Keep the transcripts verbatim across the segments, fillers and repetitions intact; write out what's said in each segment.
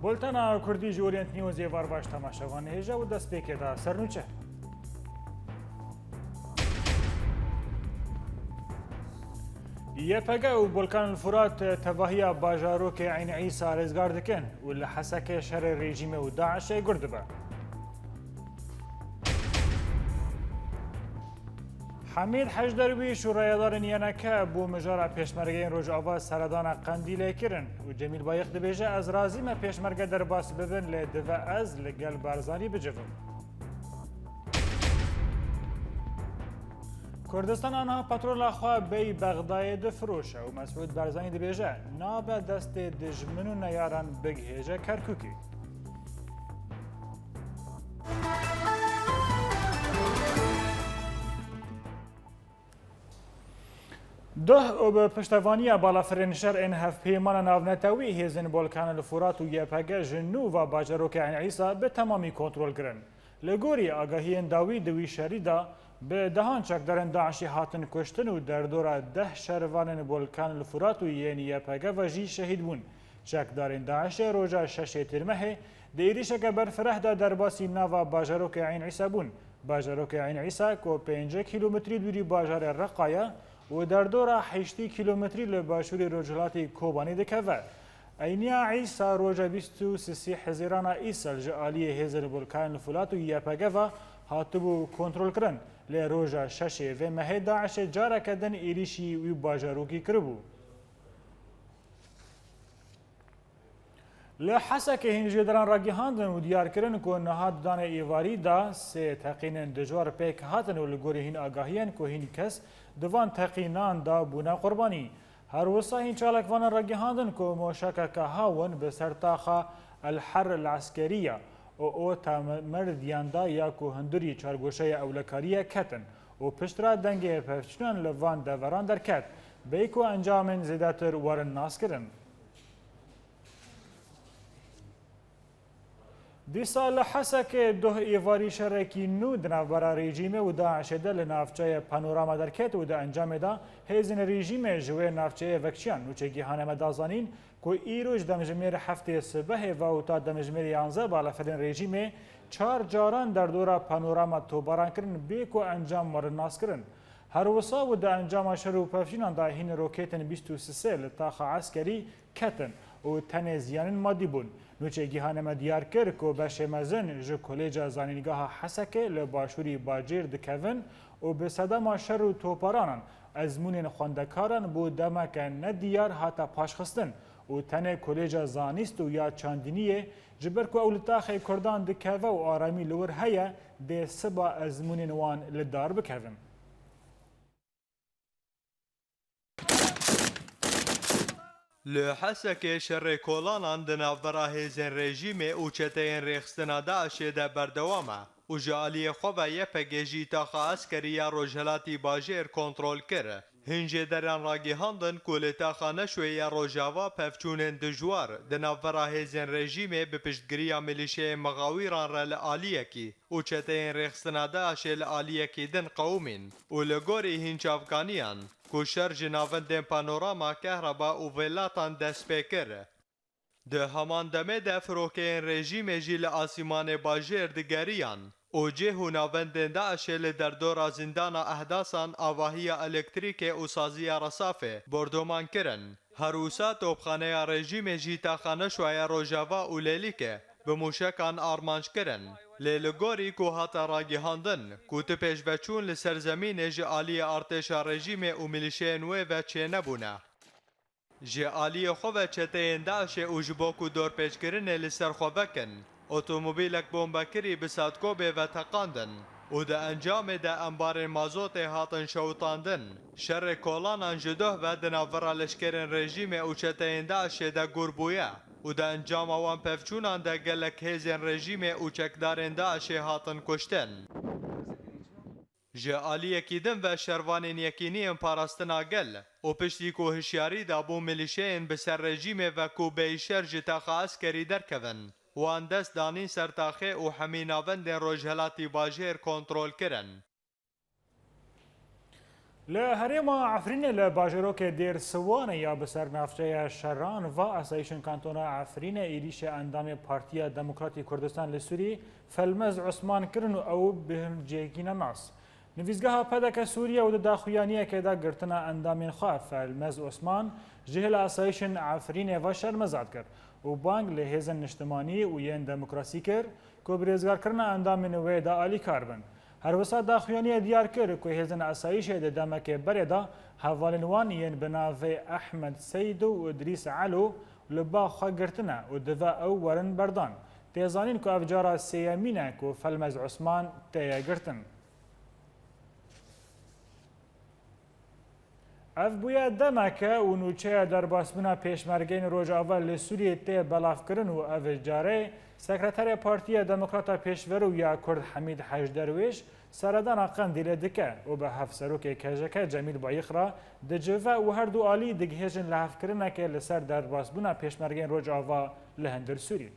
Bultena Kurdî ji Orient News ê var baş temaşevan hêja û destpêkê de sernûçe. Y P G û Bolkan el Furat tevahiya bajarokê Eyn Îsa rêzgar dikin û li Hesekê şerê rejîmê û DAIŞê gur dibe. Hemîd Hecderwîş û rayedarên Y N K bo mijara pêşmergeyên Rojava seredana Qendîlê kirin û Cemîl Bayix dibêje, ez razî me pêşmerge derbas bibin, lê divê ez li gel Barzanî bicivim. Kurdistan aniha petrola xwe bêyî Bexdayê difiroşe û Mesûd Barzanî dibêje, nabe destê dijmin û neyaran bigihêje Kerkûkê. Doh û bi piştevaniya balafirên şer ên hevpêmana navnetewî hêzên Bolkan el Furat û Y P G ji nû va bajarokê Eyn Îsa bi temamî kontrol kirin. Li gorî agahiyên dawî di wî şerî de bi dehan çekdarên DAIŞê hatin kuştin û derdora deh şervanên Bolkan el Furat û yên Y P G ve jî şehîd bûn. Çekdarên DAIŞê roja şeşê Tîrmehê di êrîşeke berfireh de derbasî nava bajarokê Eyn Îsa bûn. Bajarokê Eyn Îsa ku pêncî kîlometrî dûrî bajarê Reqa ye û derdora heştî kîlometrî li başûrê rojhilatê Kobanê dikeve. Eyniya Îsa roja bîst û sisê Hezîrana Îsal ji aliyê hêzên Bolkan Fulat û Y P G ve hatibû kontrolkirin, lê roja şeşê vê mehê DAIŞê careke din êrîşî wî bajarokî kiribû. Li Hesekê hîn jêderan ragihandin û diyar kirin ku niha di danê êvarî de sê teqînên dijwar pêk hatin û li gorî hîn agahiyên ku hîn kes di van teqînan de bûne qurbanî. Her wisa hîn çalakvanan ragihandin ku moşekeke hawin bi ser taxa El Her El Eskeriya û Ota Merdiyan de ya ku hundirî çargoşeya ewlekariyê ketin û piştre dengê pevçûnan li van deveran derket, bê ku encamên zêdetir werin naskirin. Dîsa li Hesekê doh êvarî şerekî nû di navbera rejîmê û DAIŞê de li navçeyê Panorama derket û di encamê de hêzên rejîmê ji wê navçeyê vekçiyan. Nûçegîhanê me da zanîn ku îro ji demjimêr heftê sibehê ve û ta demjimêr yanzeh balafirên rejîmê çar caran derdora Panorama topbaran kirin bê ku encam werin naskirin. Her wisa û di encama şer û pevçûnan de hîn roketên bîst û sisê li taxa eskerî ketin û tenê ziyanên madî bûn. Nûçegîhanê me diyar kir ku beşê mezin ji Kolêca Zanîngeha Hesekê li başûrî bajêr dikevin û bi sedema şer û toparanan ezmûnên xwendekaran bo demeke nediyar hate paşxistin û tenê Kolêca Zanîst û ya Çandiniyê, ji ber ku ew li taxê Kurdan dikeve û aramî li wir heye, dê siba ezmûnên wan li dar bikevin. Li Hesekê şerê kolanan di navbera hêzên rejîmê û çeteyên rêxistina DAIŞê de berdewam e û ji aliyê xwe ve Y P G jî taxa eskerî ya rojhilatî bajêr kontrol kir. Hin jêderan ragihandin ku li taxa Neşwê ya Rojava pevçûnên dijwar di navbera hêzên rejîmê bi piştgiriya milîşeyên mixawîran re li aliyekî û çeteyên rêxistina DAIŞê li aliyekî din qewimîn û li gorî hîn çavkaniyan ku şer ji navendên Panorama, Kehraba û Vêlatan dest pê kir. Di heman demê de firokeyên rejîmê jî li asîmanê bajêr digeriyan û cih û navendên DAIŞê li derdora zîndana Ehdasan, avahiya elektrîkê û saziya Resafê bordoman kirin. Her wisa topxaneya rejîmê jî taxa Neşwaya Rojava û Lêlîkê bi mûşekan armanc kirin. Lê li gorî ku hate ragihandin ku ti pêşveçûn li ser zemînê ji aliyê artêşa rejîmê û milîşeyên wê ve çênebûne. Ji aliyê xwe ve çeteyên DAIŞê û ji bo ku dorpêçkirinê li ser xwe vekin, otomobîlek bombekirî bi Sadkobê ve teqandin û di encamê de embarên mazotê hatin şewitandin. Şerê kolanan ji doh ve di navbera leşkerên rejîmê û çeteyên DAIŞê de gur bûye û di encama wan pevçûnan de gelek hêzên rejîmê û çekdarên DAIŞê hatin kuştin. Ji aliyekî din ve şervanên Yekîniyên Parastina Gel û piştî ku hişyarî dabû milîşeyên bi ser rejîmê ve ku bêyî şer ji taxa eskerî derkevin, Wan dest danîn ser taxê û hemî navendên rojhelatî bajêr kontrol kirin. Li herêma Efrînê li bajarokê Dêr Siwanê ya bi ser navçeya Şeran va asayîşên Kantona Efrînê êrîşê endamê Partiya Demokratî Kurdistan li Sûrî Felmez Osman kirin û ew bi hingcêkî ne nas. Nivîsgeha P D K Sûriye û di daxuyaniyekê de girtina endamên xwe Felmez Osman ji hêla asayîşên Efrînê ve şermezar kir û bang li hêzên niştimanî û yên demokrasî kir ku bi rêzgarkirina endamên wê de alîkar bin. Her wisa daxuyaniyê diyar kir ku hêzên asayîşê di demekê berê de hevalên wan yên bi navê Ehmed Seydo û Idrîs Elo li ba xwe girtine û divê ew werin berdan. Tê zanîn ku ev cara sêyemîn e ku Felmez Osman tê ye girtin. Ev bûye demeke û nûçeya derbasbûna pêşmergeyên Rojava li Sûriyê tê belavkirin û ev carê Sekreterê Partiya Demokrata Pêşverû ya Kurd Hemîd Hec Derwêş seredana Qendîlê dike û bi hevserokê K J K Cemîl Bayix re dicive û her du alî digihêjin lihevkirinekê li ser derbasbûna pêşmergeyên Rojava li hundir Sûrî.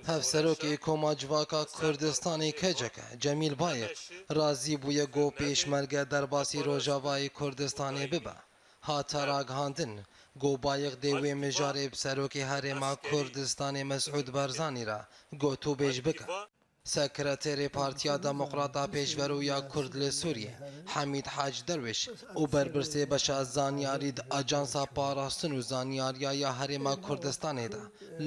Hevserokê Koma Civaka Kurdistanê K C K, Cemîl Bayik, razî bûye ku pêşmerge derbasî Rojavayê Kurdistanê bibe. Hate ragihandin ku Bayik dê wê mijarê bi Serokê Herêma Kurdistanê Mesûd Barzanî re gotûbêj bike. Sekreterê Partiya Demokrata Pêşverû ya Kurd li Sûriyê, Hemîd Hac Derwêş û berpirsê beşa zanyarî di Ajansa Parastin û Zanyariya ya Herêma Kurdistanê de,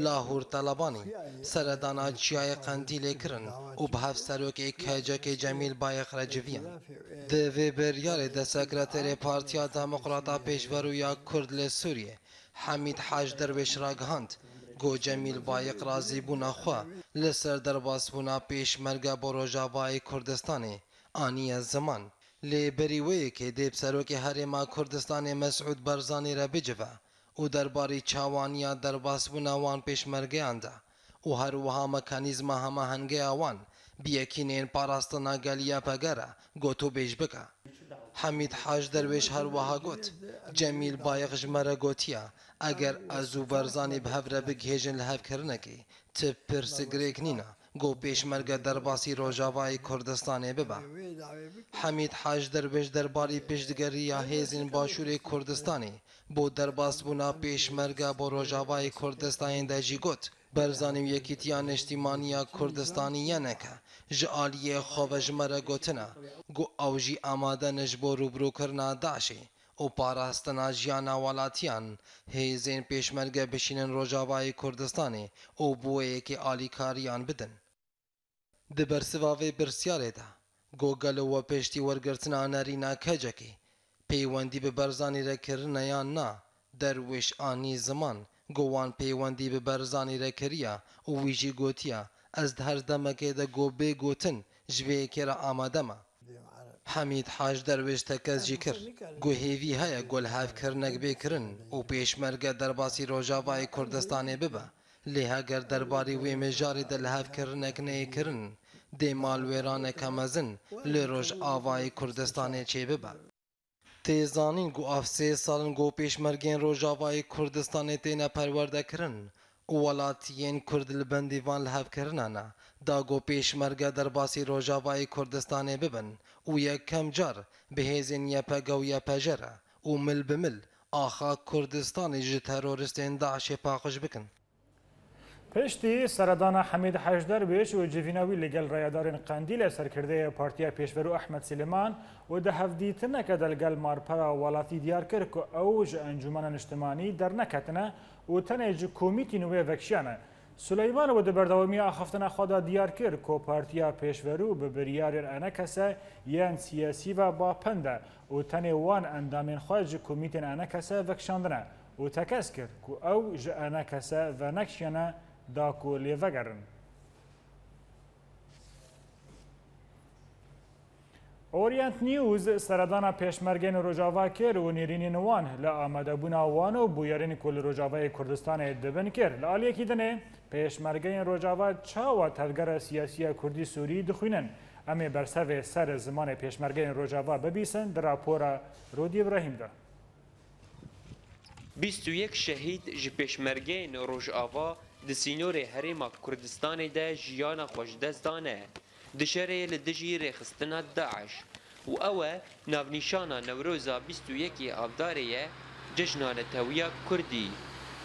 Lahûr Telebanî, seredana Çiyayê Qendîlê kirin û bi hevserokê K C K Cemîl Bayik re civiyan. Di vê biryarê de Sekreterê Partiya Demokrata Pêşverû ya Kurd li Sûriyê, Hemîd Hac Derwêş ragihand ku Cemîl Bayik razîbûna xwe li ser derbasbûna pêşmerge bo Rojavayê Kurdistanê aniye ziman. Lê berî wê yekê dê bi Serokê Herêma Kurdistanê Mesûd Barzanî re bicive û derbarê çawaniya derbasbûna wan pêşmergeyan de û her wiha mekanîzma hemahengeya wan bi yekîneyên parastina gel Y P G re gotûbêj bike. Hemîd Hac Derwêş her wiha got, Cemîl Bayix ji me re gotiye, eger ez û Barzanî bi hev re bigihêjin lihevkirinekê, ti pirsgirêk nîne ku pêşmerge derbasî Rojavayê Kurdistanê bibe. Hemîd Hac Derwêş derbarê piştgiriya hêzên Başûrê Kurdistanê bo derbasbûna pêşmerge bo Rojavayê Kurdistanê de jî got, Barzanî û Yekîtiya Niştîmanî ya Kurdistanê Y N K ji aliyê xwe ve ji me re gotine ku ew jî amade ne ji bo rûbirûkirina DAIŞê û parastina jiyana welatiyan hêzên pêşmerge bişînin Rojavayê Kurdistanê û bi wê yekê alîkariyan bidin. Di bersiva vê pirsyarê de, ku gelo we piştî wergirtina nerîna K C Kê peywendî bi Barzanî re kirine yan na, Derwêş anî ziman ku wan peywendî bi Barzanî re kiriye û wî jî gotiye, ez di her demekê de ku bê gotin ji vê yekê re amade me. Hemîd Hac Derwêş tekez jî kir ku hêvî heye ku lihevkirinek bê kirin û pêşmerge derbasî Rojavayê Kurdistanê bibe. Lê heger derbarê wê mijarê de lihevkirinek neyê kirin, dê malwêraneke mezin li Rojavayê Kurdistanê çêbibe. Tê zanîn ku ev sê sal in ku pêşmergeyên Rojavayê Kurdistanê têne perwerdekirin û welatiyên Kurd li bendê van lihevkirina ne, da ku pêşmerge derbasî Rojavayê Kurdistanê bibin û yekem car bi hêzên Y P G û Y P J re û mil bi mil axa Kurdistanê ji teroristên DAIŞê paqij bikin. Piştî seredana Hemîd Hec Derwêş û civîna wî li gel rayedarên Qendîlê, serkirdeyê Partiya Pêşverû Ehmed Silêman û di hevdîtineke de li gel malpera welatî diyar kir ku ew ji Encûmena Niştimanî derneketine û tenê ji komîtîn wê vekişiyane. Silêman û di berdewamiya axaftina xwe de diyar kir ku Partiya Pêşverû bi biryarên enekese yên siyasî ve bapend e û tenê wan endamên xwe ji komîtên enekese vekişandine. û tekez kir ku ew ji enekese venekişiyane da ku lê vegerin. Orient News seredana pêşmergeyên Rojava kir û nêrînên wan li amadebûna wan û bûyerên ku li Rojavayê Kurdistanê dibin kir. Li aliyekî dinê pêşmergeyên Rojava çawa tevgera siyasiya Kurdî Sûrî dixwînin? Em ê bersevê ser zimanê pêşmergeyên Rojava bibîsin di rapora Rûdî Îbrahîm de. Bîst û yek şehîd ji pêşmergeyên Rojava Di sînorê Herêma Kurdistanê de jiyana xwe ji dest dane di şerê li dijî rêxistina DAIŞ û ew e navnîşana Newroza bîst û yekê Avdarê ye, cejna netewiya Kurdî.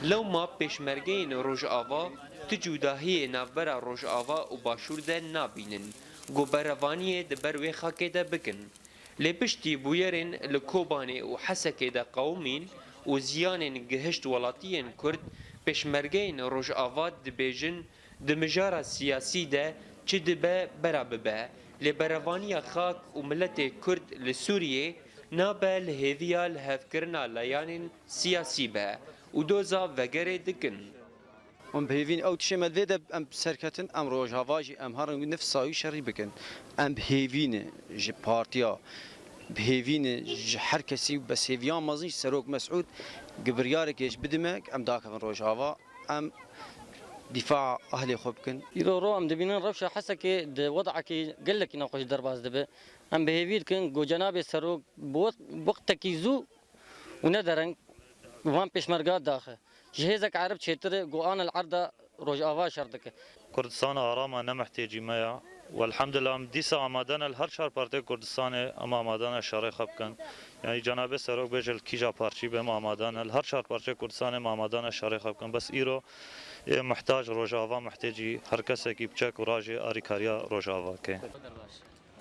Lewma pêşmergeyên Rojava tu cudahiyê navbera Rojava û Başûr de nabînin, ku berevaniyê di ber wê xakê de bikin. Lê piştî bûyerên li Kobanê û Hesekê de qewimîn û ziyanên gihişt welatiyên Kurd, pêşmergeyên Rojava dibêjin, di mijara siyasî de çi dibe bera bibe, lê berevaniya xak û miletê Kurd li Sûriyê nabe li hêviya lihevkirina layanên siyasî be û doza vegerê dikin. Em bi hêvîn ew tişê me vê de em serketin, em Rojava jî em herin nifsa wî şerî bikin. Em bi hêvî ne ji partiya, bi hêvî ne ji her kesî, bes hêviya mezin ji Serok Mesûd, gi biryarekê ji bidime, em dakevin Rojava, em dîfa ehlê xwe bikin. Îro ro em dibînin rewşa Hesekê di wedekî gelekî nexweş derbas dibe. Em bi hêvî dikin ku cenabê Serok bi wextekî zû û ne dereng van pêşmerga daxe. Ji hêzek erib çêtir e ku an li erda Rojava şer dike. Kurdistan arama ne mihtêcî me ya. Welhamdulillah em dîsa amade ne li her çar partê Kurdistanê em amade ne şerê xwe bikin. Yanî cenabê Serok bêje li kîja parçî be em amade ne. Li her çar parçê Kurdistanê em amade ne şerê xwe bikin. Bes îro ê muhtac Rojava mihtêcî her kesekî bi çek û rajê arîkariya Rojava ke.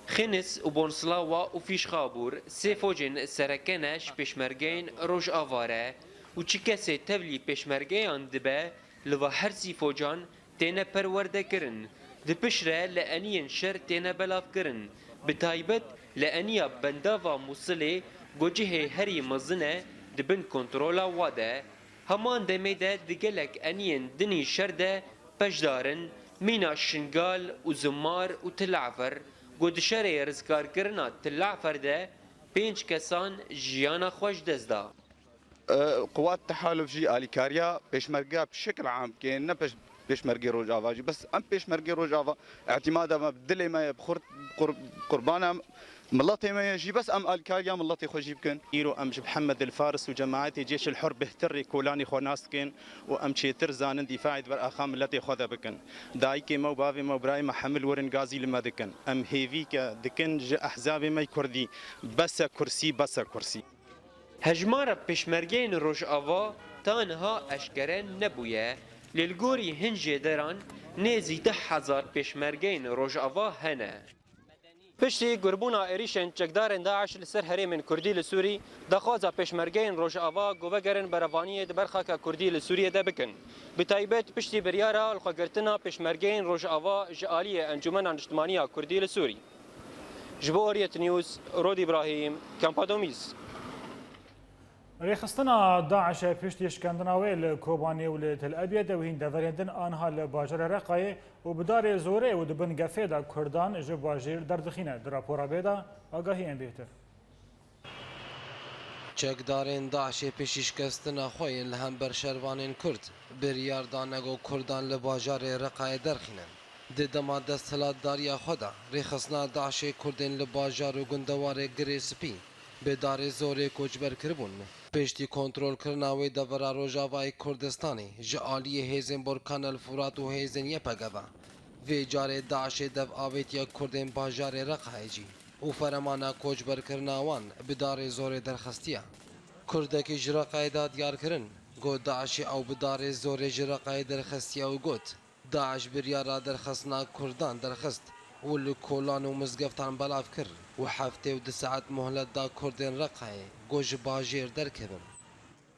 Xênis û Bonslawa û Fîşxabûr sê focên sereke ne ji pêşmergeyên Rojava re û çi kesê tevlî pêşmergeyan dibe, li va her sî focan têne perwerdekirin, di piştre li eniyên şer têne belavkirin, bi taybet li eniya bendava Mûsilê ku cihê herî mezin e di bin kontrola wa de. Heman demê de di gelek eniyên dinî şer de peşdar in, mîna Şingal û Zimar û Til Efer, ku di şerê rizgarkirina Til Efer de pênc kesan jiyana xwe ji dest da. Quwat Tehaluf jî alîkariya pêşmergeya bi şekil am kê, ne pêş-, pêşmergê Rojava jî. Bes em pêşmergê Rojava îtîmada me bi dilê me ye, bi xurt-, qur-, qurbana miletê me ye jî, bes em alîkariya miletê xwe jî bikin. Îro em ji Mihemed el Faris û cemaetê Cêş el Hur bêhtir rê kolanê xwe nas dikin û em çêtir zanin dîfaê di ber axa miletê xwe de bikin. Dayikê me û bavê me û birayê me hemil werin gazî li me dikin. Em hêvî ke dikin ji ehzabê me kurdî. Bes e kursî, bes e kursî. Hejmara pêşmergeyên Rojava ta niha eşkere nebûye, lê li gorî hin jêderan nêzî deh hezar pêşmergeyên Rojava hene. Piştî gurbûna êrîşên çekdarên DAIŞ li ser herêmên Kurdî li Sûrî, daxwaza pêşmergeyên Rojava ku vegerin berevaniyê di ber xaka Kurdî li Sûriyê de bikin. Bi taybet piştî biryara lixwegirtina pêşmergeyên Rojava ji aliyê Encûmena Niştimaniya Kurdî li Sûrî. Ji bo Orient News, Rod Îbrahîm, Kampa Domîz. Rêxistina DAIŞê piştî şikandina wê li Kobanê û li Tel Ebiyê de û hîn deverên din aniha li bajarê Reqayê û bi darê zorê û di bin gefê de Kurdan ji bajêr derdixîne. Di rapora bê de agahiyên bêhtir. Çekdarên DAIŞê piştî şikestina xwe yên li hember şervanên Kurd, biryar dane ku Kurdan li bajarê Reqayê derxînin. Di dema desthilatdariya xwe de, rêxistina DAIŞê Kurdên li bajar û gundewarê Girê Spî bi darê zorê koçber kiribûn. Piştî kontrolkirina wê devera Rojavayê Kurdistanê ji aliyê hêzên Borkan el Furat û hêzên Y P G ve, vê carê DAIŞê dev avêtiye Kurdên bajarê Reqayê jî û feremana koçberkirina wan bi darê zorê derxistiye. Kurdekî ji Reqayê da diyar kirin, got DAIŞê ew bi darê zorê ji Reqayê derxistiye û got, DAIŞ biryara derxistina Kurdan derxist û li kolan û mizgeftan belav kir û heftê û du saet muhlet da Kurdên Reqayê, got ji bajêr derkevin.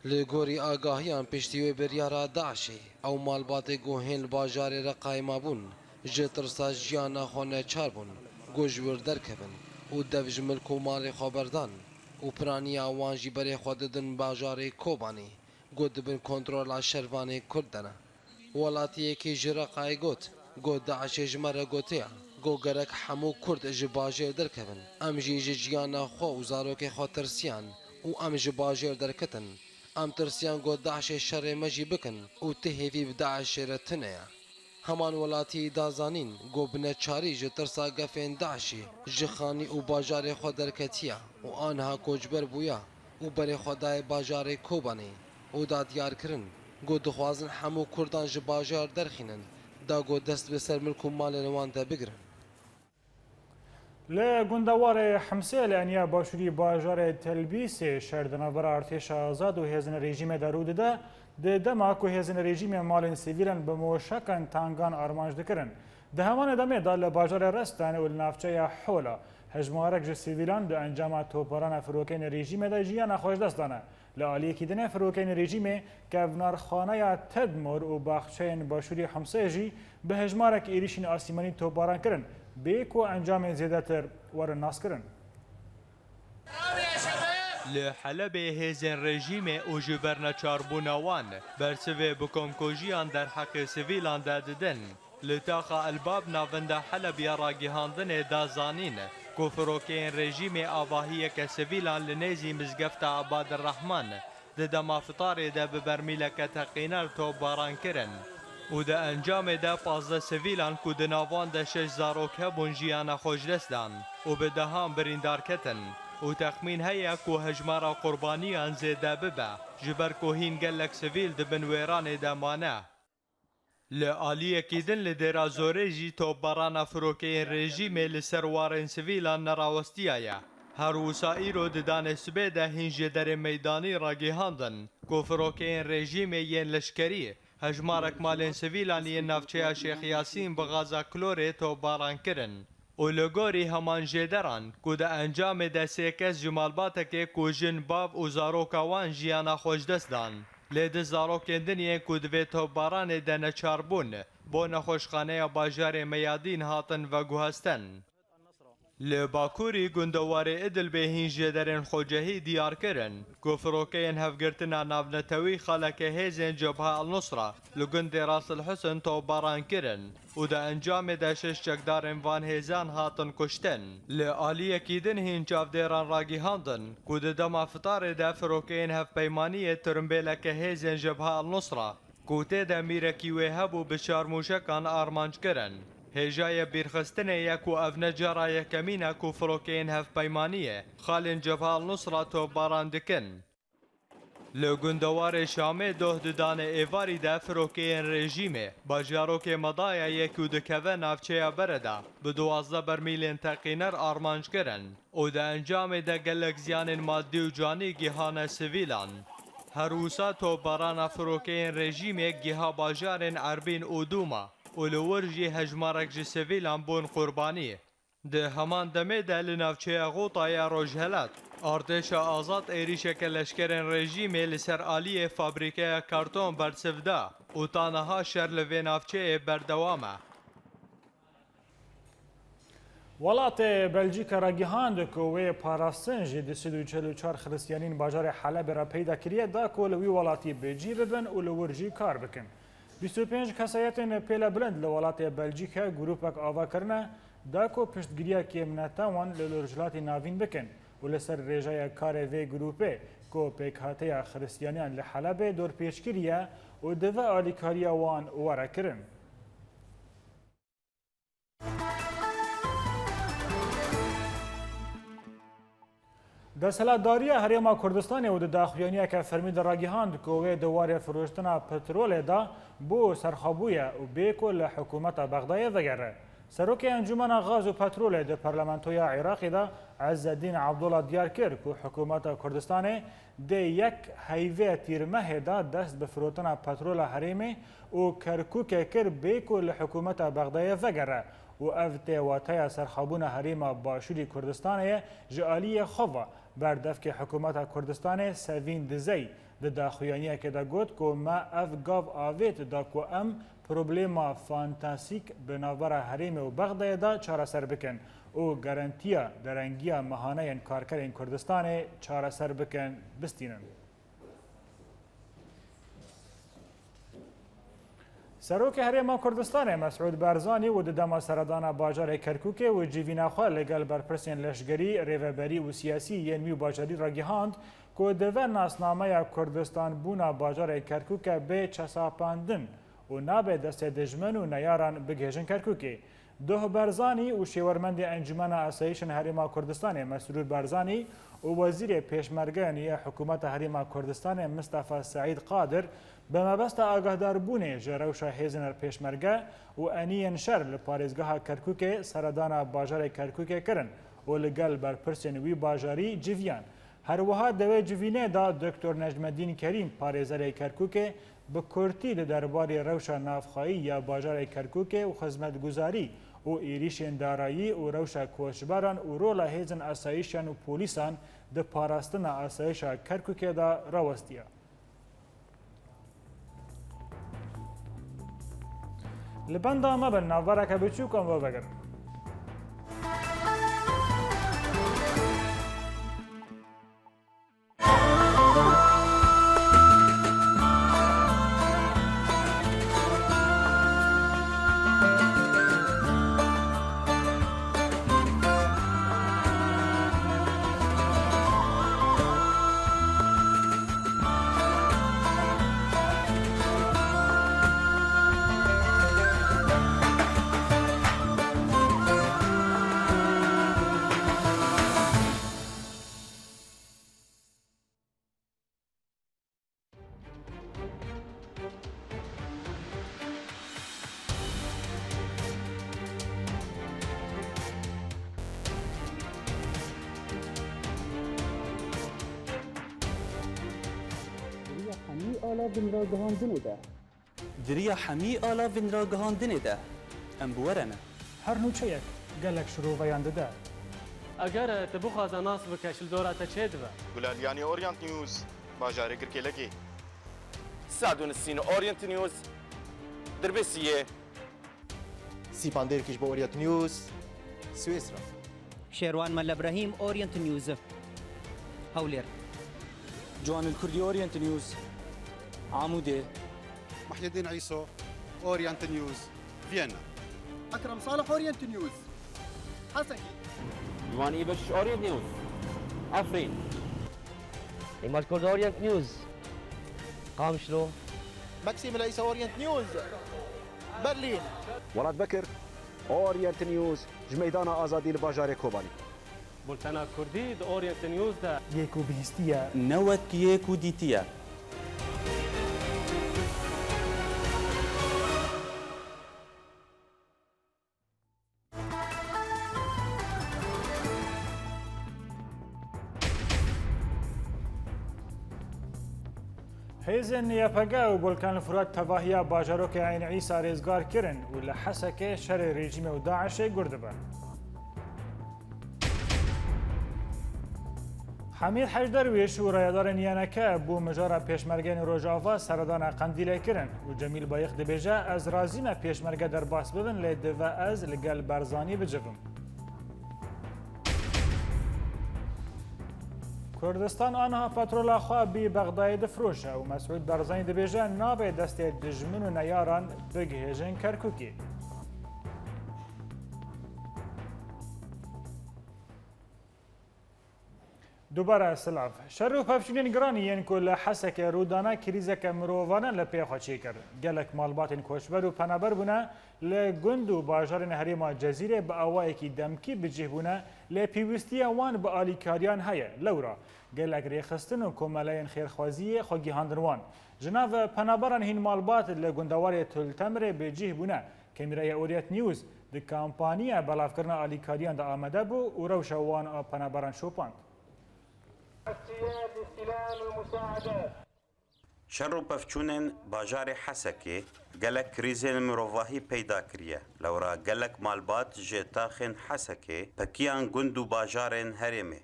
Li gorî agahiyan piştî wê biryara DAIŞê, ew malbatê ku hên li bajarê Reqayê mabûn, ji tirsa jiyana xwe neçar bûn, ku ji wir derkevin û dev ji milk û malê xwe berdan û piraniya wan jî berê xwe didin bajarê Kobanê, ku di bin kontrola şervanê Kurd de ne. Welatiyekî ji Reqayê got, got DAIŞê ji me re gotiye, got gerek hemû Kurd ji bajêr derkevin. Em jî ji jiyana xwe û zarokê xwe tirsiyan û em ji bajêr derketin. Em tirsiyan got DAIŞê şerê me jî bikin û ti hêvî bi DAIŞê re tune ye. Heman welatiyî da zanîn, got bi neçarî ji tirsa gefên DAIŞê ji xanî û bajarê xwe derketiye û aniha koçber bûye û berê xwe daye bajarê Kobanê û da diyar kirin, Got dixwazin hemû Kurdan ji bajar derxînin, da got dest bi ser milk û malên wan de bigirin. Li gundewarê Himsê li eniya başûrî bajarê Telbîsê şer di navbera artêşa azad û hêzên rejîmê de rû dide, di dema ku hêzên rejîmê malên sivîlan bi moşekan tangan armanc dikirin. Di heman demê de li bajarê Resten û li navçeya Hola hejmarek ji sivîlan di encama topbarana firokeyên rejîmê de jiyana xwe ji dest dane. Li aliyekî din e firokeyên rejîmê kevnarxaneya Tedmor û baxçeyên başûrê Himsê jî bi hejmarek êrîşên asîmanî topbaran kirin, bê ku encamên zêdetir werin naskirin. Li Helebê hêzên rejîmê û ji ber neçarbûna wan bersivê bi komkujiyan derheqê sivîlan de didin. Li taxa Elbab navenda Helebya ragihandinê da zanîn ku firokeyên rejîmê avahiyeke sivîlan li nêzî mizgefta Ebadirrehman di dema fitarê de bi bermîleke teqîner topbaran kirin û di encamê de pazdeh sivîlan ku di nav wan de şeş zarok hebûn jiyana xwe ji dest dan û bi dehan birîndar ketin û texmîn heye ku hejmara qurbaniyan zêde bibe, ji ber ku hîn gelek sivîl di bin wêranê de mane. Li aliyekî din li Dêra Zorê jî topbarana firokeyên rejîmê li ser warên sivîlan nerawestiyaye. Her wisa îro di danê sibê de hîn jêderên meydanî ragihandin ku firokeyên rejîmê yên leşkerî hejmarek malên sivîlan yên navçeya Şêx Yasîn bi gaza klorê topbaran kirin. Û li gorî heman jêderan ku di encamê de sê kes ji malbatekê ku jin, bav û zaroka wan jiyana xwe ji dest dan. Lê du zarokên din yên ku di vê topbaranê de neçar bûn, bo nexweşxaneya bajarê Meyadîn hatin veguhestin. Li bakurî gundewarê Idilbê hîn jêderên xwecehî diyar kirin ku firokeyên hevgirtina navnetewî xaleke hêzên Cebha El Nusra li gundê Ras El Husin topbaran kirin û di encamê de şeş çekdarên van hêzan hatin kuştin. Li aliyekî din hîn çavdêran ragihandin ku di dema fitarê de firokeyên hevpeymaniyê tirimbêleke hêzên Cebha El Nusra ku tê de mîrekî wê hebû bi çar mûşekan armanc kirin. Hêjayê bîrxistinê ye ku ev ne cara yekemîn e ku firokeyên hevpeymaniyê xalên Cebha El Nusra topbaran dikin. Li gundewarê Şamê doh di danê êvarî de firokeyên rejîmê bajarokê Medaya yek û dikeve navçeya Bereda bi duwazdeh bermîlên teqîner armanc kirin û di encamê de gelek ziyanên madî û canî gihane sivîlan. Her wisa topbarana firokeyên rejîmê giha bajarên Erbîn û Dûma û li wir jî hejmarek ji sivîlan bûn qurbanî. Di heman demê de li navçeya Xûta ya Rojhelat, artêşa azad êrîşeke leşkerên rejîmê li ser aliyê fabrîkeya karton bersiv da û ta niha şer li vê navçeyê berdewam e. Welatê Belcîka ragihand ku wê parastin ji du sed û çel û çar Xiristiyanên bajarê Helebê re peyda kiriye, da ku li wî welatî bi cî bibin û li wir jî kar bikin. Bîst û pênc kesayetên pêlebilind li welatê Belcîka grûpek ava kirine, da ku piştgiriya kêmneta wan li Rojhilatê Navîn bikin û li ser rêjeya karê vê grûpê ku pêkhateya Xiristiyaniyan li Helebê dorpêç kiriye û divê alîkariya wan were kirin. Desthilatdariya Herêma Kurdistanê û di daxuyaniyeke fermî de ragihand ku wê di warê firoştina petrolê de bo serxwebûye û bê ku li hikûmeta Bexdayê vegere. Serokê Encûmena Gaz û Petrolê di Parlamentoya Iraqê de Ezzedîn Abdullah diyar kir ku hikûmeta Kurdistanê dê yek heyvê tîrmehê de dest bi firotina petrola herêmê û Kerkûkê kir bê ku li hikûmeta Bexdayê vegere û ev tê wateya serxwebûna herêma Başûrî Kurdistanê ye ji aliyê xwe ve. Berdevkê hikûmeta Kurdistanê Sevîn Dizey di daxuyaniyekê de got ku me ev gav avêt da ku em problema fantasîk bi navbera herêmê û Bexdayê de çareser bikin û garantiya derengiya mehaneyên karkerên Kurdistanê çareser bikin, bistînin. Serokê Herêma Kurdistanê Mesûd Barzanî û di dema seredana bajarê Kerkûkê û civîna xwe li gel berpirsên leşgerî, rêveberî û siyasî yên wî bajarî re gihand ku divê nasnameya Kurdistanbûna bajarê Kerkûkê bê çesapandin û nabe destê dijmin û neyaran bigihêjin Kerkûkê. Doh Barzanî û şêwermendê Encûmena Asayîşên Herêma Kurdistanê Mesrûr Barzanî û Wezîrê Pêşmergeyan yê Hikûmeta Herêma Kurdistanê Mistefa Seîd Qadir Bi mebesta agahdarbûnê ji rewşa hêzên pêşmerge û eniyên şer li parêzgeha Kerkûkê seredana bajarê Kerkûkê kirin û li gel berpirsên wî bajarî civiyan. Her wiha di wê civînê de Doktor Necmedîn Kerîm, parêzerê Kerkûkê, bi kurtî li derbarê rewşa navxweyî ya bajarê Kerkûkê û xizmetguzarî û êrîşên darayî û rewşa koçberan û rola hêzên asayîşan û polîsan di parastina asayîşa Kerkûkê de rawestiye. Li benda me bin, navbereke biçûk em we vegerin. Di riya hemî alavên ragihandinê de. Di riya hemî alavên ragihandinê de em bi we re ne. Her nûçeyek gelek şiroveyan dide. Eger tu bixwaze nas bike, ji li dora te çêdibe. Gulaliyanî, Orient News, bajarê Girkêlekê. Sadûnisîn, Orient News, Dirbêsiyê. Sîpan Dêrkî ji bo Orient News, Swêsra. Şêrwan Melle Brehîm, Orient News, Hewlêr. Ciwanil Kurdî, Orient News, Amûdê. Muhyiddin Îso, Orient News, Viyana. Ekrem Salih, Orient News, Hesekê. Ciwanî Beşîş, Orient News, Efrîn. Îmaj Kurd, Orient News, Qamişlo. Maxim Leysa, Orient News, Berlîn. Welat Bekir, Orient News, ji Meydana Azadî li bajarê Kobanî. Bultena Kurdî di Orient News de. Yek û bihîstiye. Newek yek û dîtiye. Hêzên Y P G û Bolkan Furat tevahiya bajarokê Eyn Îsa rêzgar kirin û li Hesekê şerê rejîmê û DAIŞê gur dibe. Hemîd Hec Derwîş û rayedarên Y N K bo mijara pêşmergeyên Rojava seredana Qendîlê kirin û Cemîl Bayix dibêje, ez razî me pêşmerge derbas bibin, lê divê ez li gel Barzanî bicivim. Kurdistan aniha petrola xwe bî Bexdayê difroşe û Mesûd Barzanî dibêje, nabe destê dijmin û neyaran bigihêjin Kerkûkê. Dubare silav. Şer û pevçûnên giran yên ku li Hesekê rû dane, krîzeke mirovane li pê xwe çêkir. Gelek malbatên koçber û penaber bûne, li gund û bajarên herêma Cezîrê bi awayekî demkî bi cih bûne, lê pêwîstiya wan bi alîkariyan heye. Lewra gelek rêxistin û komeleyên xêrxwaziyê xwe gihandin wan. Ji nav penaberan hîn malbat li gundewarê Til Temirê bi cih bûne. Kamîraya Orient News di kampaniya belavkirina alîkariyan de amade bû û rewşa wan a penaberan şopand. Şer û pevçûnên bajarê Hesekê gelek krîzên mirovahî peyda kiriye. Lewra gelek malbat ji taxên Hesekê, pekiyan gund û bajarên herêmê,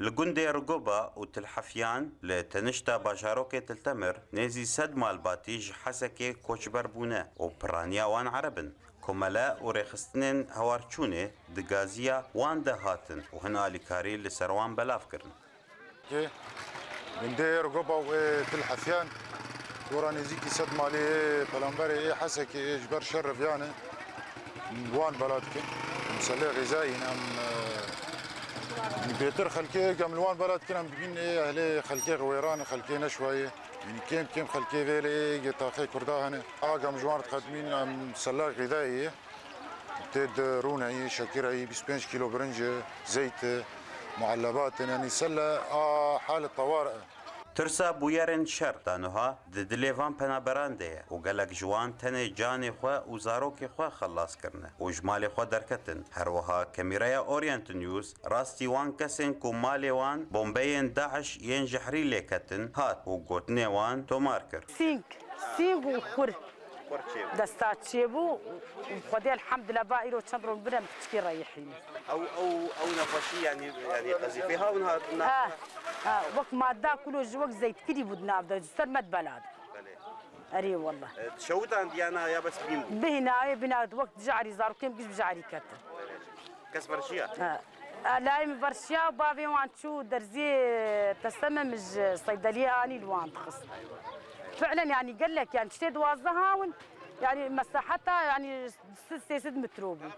li gundê Rigoba û Til Hefyan li tenişta bajarokê Til Temir nêzî sed malbatî ji Hesekê koçber bûne û piraniya wan Ereb in. Komele û rêxistinên hewarçûnê di gaziya wan de hatin û hin alîkarî li ser wan belav kirin. Kê gundê Rigoba û ê Til Hefyan, gora nêzîkî sed malê ê pelamberê ê Hesekê ê ji ber şer reviyane. Em li wan bela dikin. Em selê xêzayî ne, em, e, em bêtir xelkê ê, em li wan bela dikin, em dibîn ê ehlê xelkê xwêran, xelkê neşwayê. Yanî kêm kêm xelkê vê lê ê yê taxê Kurda hene. A gam ji wan diqedimîn, em sela xêzayî ye. Tê de rûneyî, şekireyî, bîst pênc kîlo birinc e, zeyt e, muellebat in, yanî sela a halet tewar e. Tirsa bûyerên şer ta niha di dilê van penaberan de ye û gelek ji wan tenê canê xwe û zarokê xwe xelas kirine û ji malê xwe derketin. Her wiha kamîreya Orient News rastî wan kesên ku malê wan bombeyên DAIŞ yên jehrî lê ketin hat û gotinê wan tomar kir. Sîng, sîng û xur. Xur çêbû. Desta çêbû û Xwedê elhamdulillah va îro çend ron bire piçkî reyihîne. Ew, ew, ew nexweşî, yanî, yanî qezîfê ha hûn hatin na? Ha, ha, wek madda kulo ji wek zeytkirî bû di nav de, ji ser me dibela de. Belê. Erê wallah. E, şewitandiyana ya bes bîn bû? Bihîna, ê bîna wek dijarî zarokên giş bijarî ketin. Kes verşiya? Ha. Layê min verşiya, bavê wan çû derziyê teseme min ji seydeliyê anî li wan dixist. Fi'len yanî gelek, yanî tiştê duwazdeh hawin, yanî mesaheta yanî sid sê sed metro bû.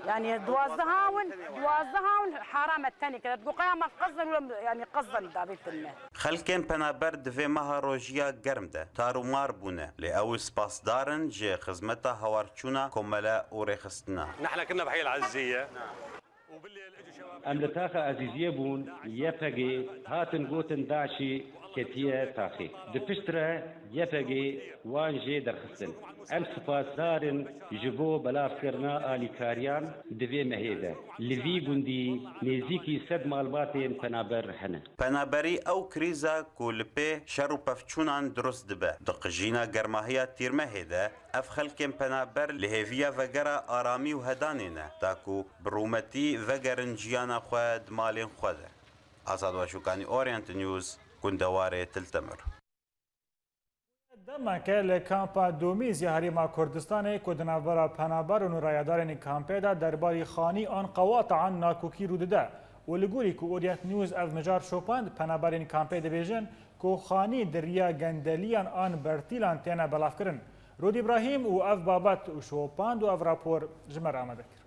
Yanî duwazdeh hawin, duwazdeh hawin haram e tenê kete. Digo qeya me qezden wila yanî qezden dabê tinme. Xelkên penaber di vê meha rojiya germ de tar û mar bûne, lê ew spasdar in ji xizmeta hawarçûna komele û rêxistina. نحن كنا بحي العزية. Em li taxa Ezîziyê bûn, Y P G hatin gotin DAIŞî ketiye taxê. Di pişt re Y P G wan jê derxistin. Em spasdar in ji bo belavkirina alîkariyan di vê mehê de. Li vî gundî nêzîkî sed malbatên penaber hene. Penaberî ew krîza ku li pê şer û pevçûnan dirust dibe. Di qijîna germahiya tîrmehê de ev xelkên penaber li hêviya vegera aramî û hedanê ne, da ku bi rûmetî vegerin jiyana xwe di malên xwe de. Azad Weşûkanî, Orient News, gundewarê Til Temir. Demeke li kampa Domîz ya Herêma Kurdistanê ku di navbera penaberan û rayedarên kampê de derbarî xanî an qewata an nakokî rû dide û li gorî ku Orient News ev mijar şopand, penaberên kampê dibêjin ku xanî di riya gendeliyan an bertîlan têne belavkirin. Rûd Îbrahîm û ev babet û şopand û ev rapor ji me re amade kir.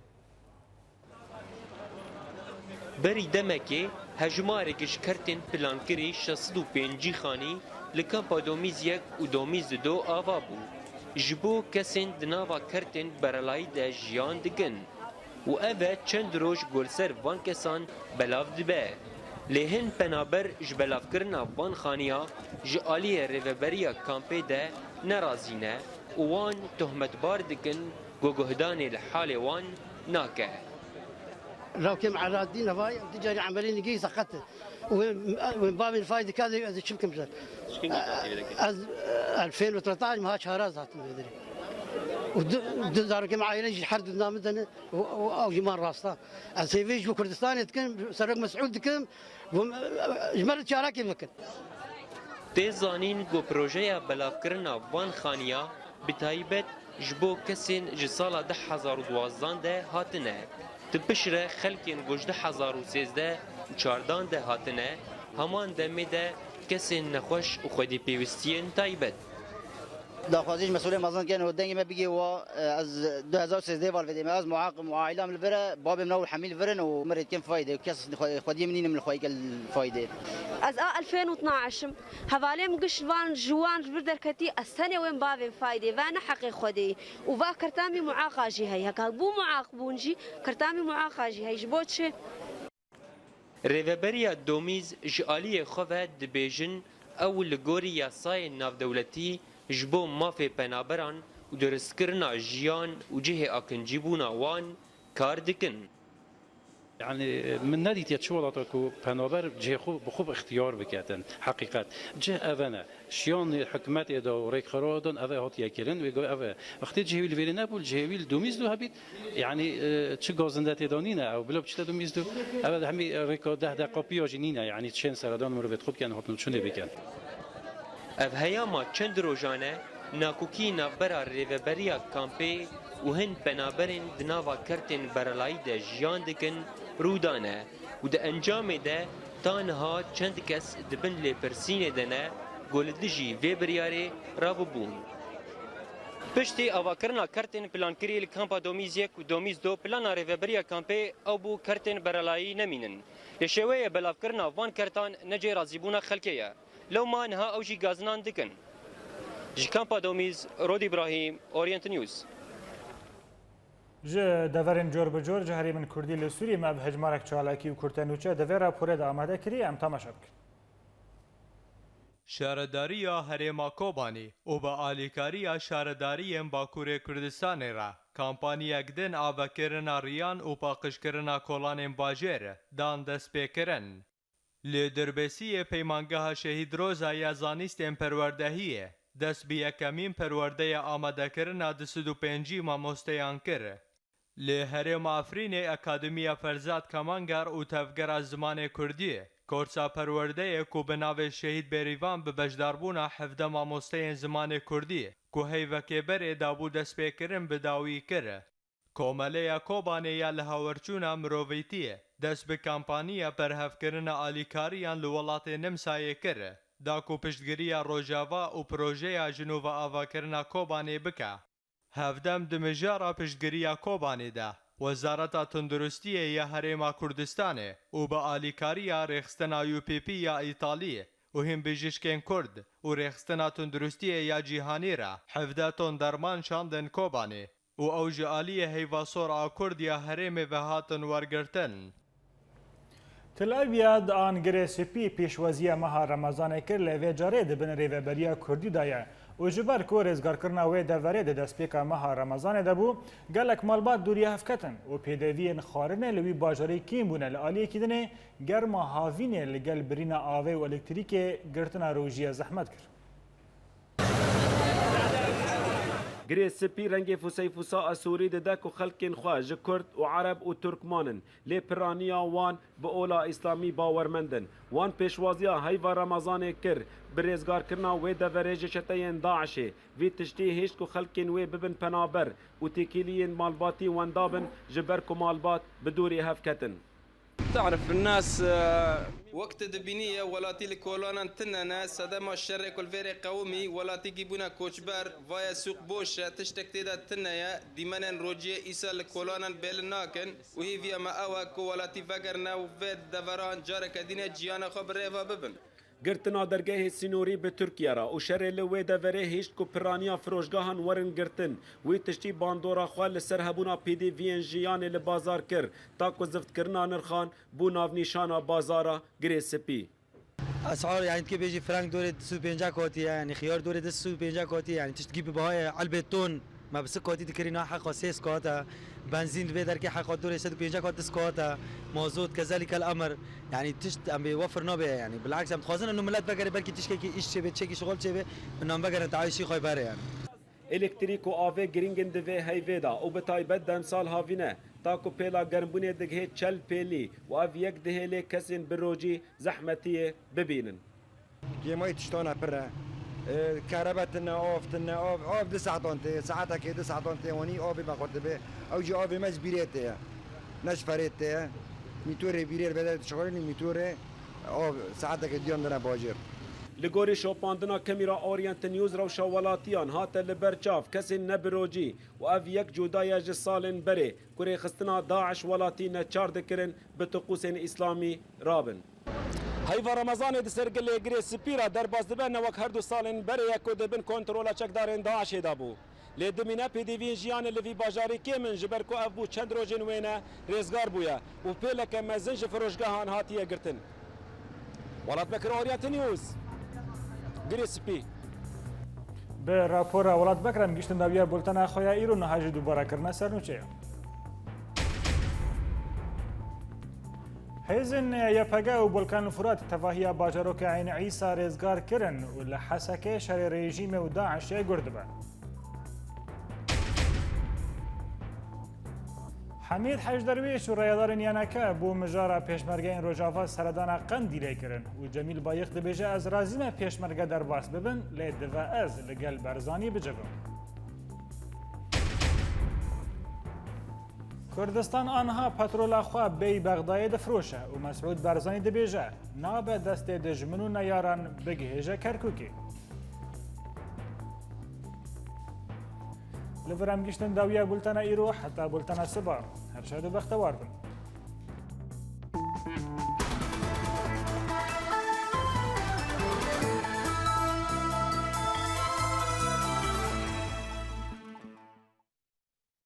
Berî demekê hejmarek ji kertên plankirî şeş sed û pêncî xanî li kampa Domîz yek û Domîz du ava bû. Ji bo kesên di nava kertên berelayî de jiyan dikin û ev e çend roj ku li ser van kesan belav dibe. Lê hin penaber ji belavkirina van xaniya ji aliyê rêveberiya kampê de nerazî ne û wan tohmetbar dikin ku guhdanê li halê wan nake. Lawkê me Eladdîn, hevayê em tu carî emelê nigî seqet e. Û wê, wê bavên fay dike, ez, ez çi bikim ser? Çi kengî hatî vê derê? Ez, elfên û tretaş meha çar ez hatim vê derê. Û du, du zarokê me aîle jî her du namê de ne, û, û ew jî man rasta. Ez hêvî ji bo Kurdistanê dikim, Serok Mesûd dikim, û, e, ji me re çarekê bikin. Tê zanîn ku projeya belavkirina van xaniya bi taybet ji bo kesên ji sala du hezar û duwazdeh de hatine. Di piştre xelkên ku ji du hezar û sêzdeh û çardan de hatine, heman demê de kesên nexweş û xwedî pêwistiyên taybet. Daxwazî ji mesulê mezin dikin û dengê me bigê wa, ez du hezar û sêzdeh val vedê me. Ez muaqim û aîlam li vir e, babê min ew hemî li vir in û min rê dikin faydê. Kes xwe-, xwediyê min nînim li xweyke faydê. Ez a elfên û tnaşim. Hevalê min giş van ji wan ji vir derketî, ez tenê wên bavên faydê ve ne heqê Xwedê yî. Û va kertamî muaqa jî heye. Heka bû muaq bûn jî, kertamî muaqa jî heye. Ji bo çi? Rêveberiya Domîz ji aliyê xwe ve dibêjin, ew li gorî yasayên navdewletî ji bo mafê penaberan û durustkirina jiyan û cihê akincîbûna wan kar dikin. Yani, min nedîtiye çi welata ku penaber cihê xwe bi xwe bi ixtiyar biketin. Heqîqet. Cih ev e ne. Şiyanê hikûmetê de û rêkxerawdan ev e hatiye kirin. Wê go ev e. Wextê cihê wî li vêrê nebû, li cihê wî li Domîz de hebît. Yani, e, çi gazinde tê de nîne, ew bila biçite Domîz de. Ev e hemî rêka deh deqa piya jî nîne. Yani, çên seredan mirovê dixwe bikin, hatin çûnê bikin. Ev heyama çend rojan e, nakokî navbera rêveberiya kampê û hin penaberên di nava kertên berelayî de jiyan dikin, rû dane û di encamê de ta niha çend kes di bin lêpirsînê de ne ku li dijî vê biryarê rabûbûn. Piştî avakirina kertên plankirî li kampa Domîz yek û Domîz du, plana rêveberiya kampê ew bû kertên berelayî nemînin. Lê şêweyê belavkirina van kertan ne cihê razîbûna xelkê ye. Lewma niha ew jî gazinan dikin. Ji kampa Domîz, Rod Îbrahîm, Orient News. Ji deverên cor bi cor ji herêmên Kurdî li Sûriyê me ev hejmarek çalakî û kurtenûçe di vê raporê de amade kirî, em temaşe bikin. Şaredariya Herêma Kobanê û bi alîkariya şaredariyên Bakurê Kurdistanê re kampanyek din a vekirina riyan û paqijkirina kolanên bajêr dan destpêkirin. Li Dirbêsiyê Peymangeha Şehîd Roza ya Zanîstên Perwerdehiyê dest bi yekemîn perwerdeya amadekirina du sed û pêncî mamosteyan kir. Li Herêma Efrînê Akademiya Ferzad Kamanger û Tevgera Zimanê Kurdî korsa perwerdeyê ku bi navê Şehîd Bêrîvan bi beşdarbûna hevdeh mamosteyên zimanê kurdî ku heyvekê berê dabû destpêkirin bi dawî kir. Komeleya Kobanê ya Lihawerçûna Mirovîtiyê dest bi kampaniya berhevkirina alîkariyan li welatê Nimsayê kir, da ku piştgiriya Rojava û projeya Jinûveavakirina Kobanê bike. Hevdem di mijara piştgiriya Kobanê de, Wezareta Tunduristiyê ya Herêma Kurdistanê û bi alîkariya Rêxistina U P P ya Îtalî û hînbijîşkên Kurd û Rêxistina Tunduristiyê ya Cîhanî re hevdeh ton derman şandin Kobanê û ew ji aliyê Heyva Sor a Kurd ya herêmê ve hatin wergirtin. Tel Aviv ya di an Girê Spî pêşwaziya meha Remezanê kir, lê vê carê di bin rêveberiya Kurdî de ye û ji ber ku rêzgarkirina wê deverê di destpêka meha Remezanê de bû, gelek malbat dûriya hev ketin û pêdeviyên xwarinê li wî bajarî kêm bûne. Li aliyekî dinê germa havînê li gel birîna avê û elektrîkê girtina rojiya zehmet kir. Girê Spî rengê fûseyfûsa Asûrî dide ku xelkên xwe ji Kurd û Ereb û Turkman in, lê piraniya wan bi ola Îslamî bawermend in. Wan pêşwaziya heyva Remezanê kir, bi rêzgarkirina wê deverê ji çeteyên DAIŞê. Vî tiştî hêşt ku xelkên wê bibin penaber û têkiliyên malbatî wenda bin, ji ber ku malbat bi dûrî hev ketin. تعرف الناس، آه، Wek tu dibînî ye, welatî li kolanan tune ne, sedema şerê ku li vêrê qewimî, welatîkî bûne koçber, vaye sûq boş e, tiştek tê de tune ye, dîmenên rojiyê îsal li kolanan bêlin nakin û hêviya me ew e ku welatî vegerine û vê deveran careke dîne ciyana xwe bi rêva bibin. Girtina dergehê sînorî bi Tirkiye re û şerê li wê deverê hişt ku piraniya firoşgehan werin girtin. Wî tiştî bandora xwe li ser hebûna pêdiviyên jiyanê li bazar kir, ta ku ziftkirina nirxan bû navnîşana bazara Girê Spî. Esar, yani, dikê bêjî frank dorê du sed û pêncah kotî ye, yani, xiyar dorê du sed û pêncah kotî ye, yani, tiştkî bi bahayê elbê ton. Me bi sik kotî dikirî, na heqa sê sik hate. Benzîn li vê derkê heqa dorê sed û pêncah hat, du sik hate. Mazot, kezelî kel emir. Yani tişt em bê wefir nabe yani. Bilaks em dixwazin eno millet vegere belkî tiştekî îş çêbe, çekî şixul çêbe. Eno em vegerin teayişî xwe bere yani. Elektrîk û avê girîng in di vê heyvê de û bi taybet demsal havîne. Ta ku pêla germbûnê digihê çel pêlî û ev yek dihêlê kesên bi rojî zehmetiyê bibînin. Kêmayî tiştana pir e. E, kerebe tine, av tine, av, av du saetan tê, saetekê du saetan tê wanî, avê me xwe dibe. Ew jî avê me ji bîrê tê ye. Ne ji ferê tê ye. Mîtorê bîrê li vê derê dişixulînî, mîtorê av saetekê duyan dine bajêr. Li gorî şopandina kamîra Orient News rewşa welatiyan hate li ber çav, kesên ne bi rojî û ev yek cuda ye ji salên berê ku rêxistina DAIŞ welatî neçar dikirin bi tiqûsên îslamî rabin. Heyva Remezanê di ser gilê Girê Spî re derbas dibe, ne wek her du salên berê ye ku di bin kontrola çekdarên DAIŞê de bû. Lê dimîne pêdiviyên jiyanê li vî bajarî kêm in, ji ber ku ev bû çend rojên wêne rêzgar bûye û pêleke mezin ji firoşgehan hatiye girtin. Welat Bekir, Orient News, Girê Spî. Bi rapora Welat Bekir em gihiştin dawiya bultena xwe ya îro, niha jî dubare kirine ser nûçeya. Hêzên Y P G û Bolkan Furat tevahiya bajarokê Eyn Îsa rêzgar kirin û li Hesekê şerê rejîmê û DAIŞê gur dibe. Hemîd Hec Derwîş û rayedarên Y N K bo mijara pêşmergeyên Rojava seredana Qendîlê kirin û Cemîl Bayix dibêje, ez razî me pêşmerge derbas bibin, lê dive ez li gel Barzanî bicivim. Kurdistan aniha petrola xwe bêyî Bexdayê difiroşe û Mesûd Barzanî dibêje, nabe destê dijmin û neyaran, bigihêje Kerkûkê. Li vir em gihiştin dawiya bultena îro, heta bultena siba. Her şad û bextewar bin.